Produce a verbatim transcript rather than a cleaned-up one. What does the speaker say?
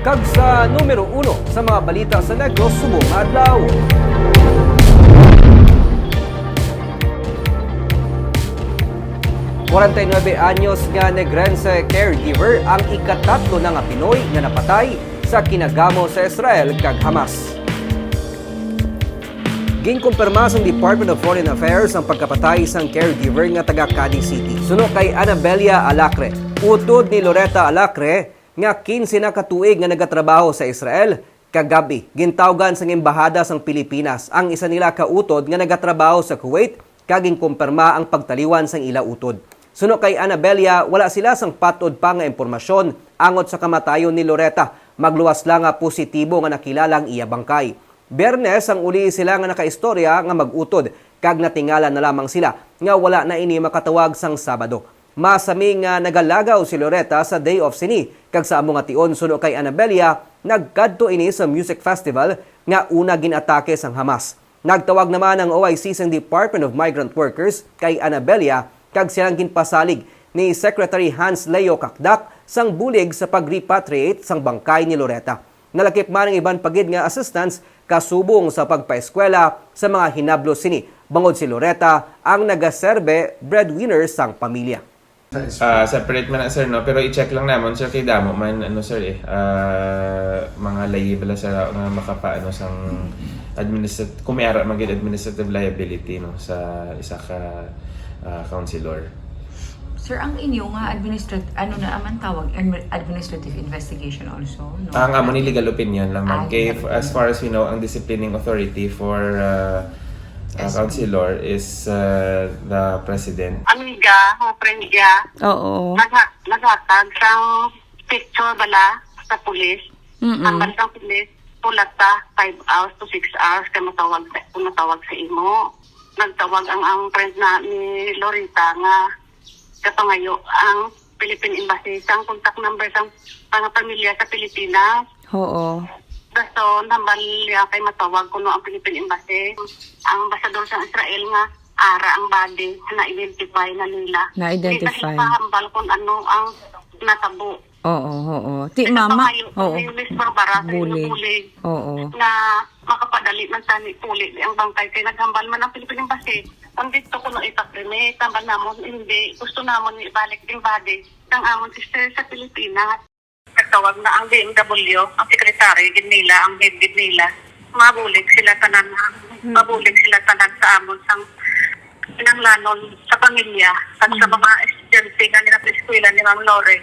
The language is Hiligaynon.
Kag sa numero uno sa mga balita sa Negros subong nga adlaw. Kwarenta y nuebe anyos nga Negrense caregiver ang ikatatlo na nga Pinoy nga napatay sa kinagamo sa Israel kag Hamas. Ginkumpirma sang Department of Foreign Affairs ang pagkapatay sang caregiver nga taga Cadiz City. Suno kay Anabella Alacre, utod ni Loretta Alacre, nga kinse na ka tuig nga nagatrabaho sa Israel, kagab-i, gintawgan sang Embahada sang Pilipinas ang isa nila ka utod nga nagatrabaho sa Kuwait kag ginkumpirma ang pagtaliwan sang ila utod. Suno kay Anabella, wala sila sang patod pa nga impormasyon angot sa kamatayon ni Loretta, magluwas lang nga positibo nga nakilala ang iya bangkay. Biyernes ang uli sila nga nakaistorya nga mag-utod, kag natingala na lamang sila nga wala na ini makatawag sang Sabado. Masami nga nagalagaw si Loretta sa day off sini, kag sa amo nga tion, suno kay Anabella, nagkadto ini sa music festival nga una ginatake sang Hamas. Nagtawag naman ang O I C sang Department of Migrant Workers kay Anabella, kag silang ginpasalig ni Secretary Hans Leo Cacdac sang bulig sa pag-repatriate sang bangkay ni Loretta. Nalakip man ang iban pa gid nga assistance kasubong sa pagpaeskwela sa mga hinablo sini, bangod si Loretta ang nagaserbe breadwinner sang pamilya. Ah, separate man na, sir, no? Pero i-check lang namon, sir, kay damo man, ano, sir, eh, ah, mga liable sa nga makapaano sang administrat-, kung may ara man gid administrative liability, no, sa isa ka, ah, councilor. Sir, ang inyo nga administrat-, ano na man tawag, admi-, administrative investigation also, no? Ang amo ni legal opinion lang, ma'am. Ah, kay legal f-, as opinion. Far as we know, ang disciplining authority for, ah, ah, S P. Councilor is, ah, the president. Amiga, o friend niya, Oo. nagha-, naghatag sang picture bala sa pulis. Mm-mm. Ang bala sang pulis, pulata five hours to six hours kay matawag sa, kung matawag sa imo. Nagtawag ang, ang friend na ni Lorita nga kapangayo ang Philippine Embassy sang contact number sang mga pamilya sa Pilipinas. Oo. Dason, hambal niya kay matawag kuno ang Philippine Embassy. Ang ambasador sa Israel nga ara ang body, na-identify na nila. Na-identify. Hindi na ipahambal kung ano ang natabo. Oo, oo. Ti, mama? Nakapangayo ko Oo. ni Miss Barbara sa Bulig. Bulig Oo. na makapadali man tani puli ang bangkay kay naghambal man ang Philippine Embassy. Kung dito kuno ipakremate, hambal namon, hindi. Gusto namon ibalik ang body sang amon sister sa Pilipinas. Nagtawag na ang D M W, ang secretary gid nila, ang head gid nila. Mabulig sila tanan, Mm. mabulig sila tanan sa amon sang kinahanglanon sa pamilya at sa Mm. mga estudyante nga nila sa eskwela ni Ma'am Lore.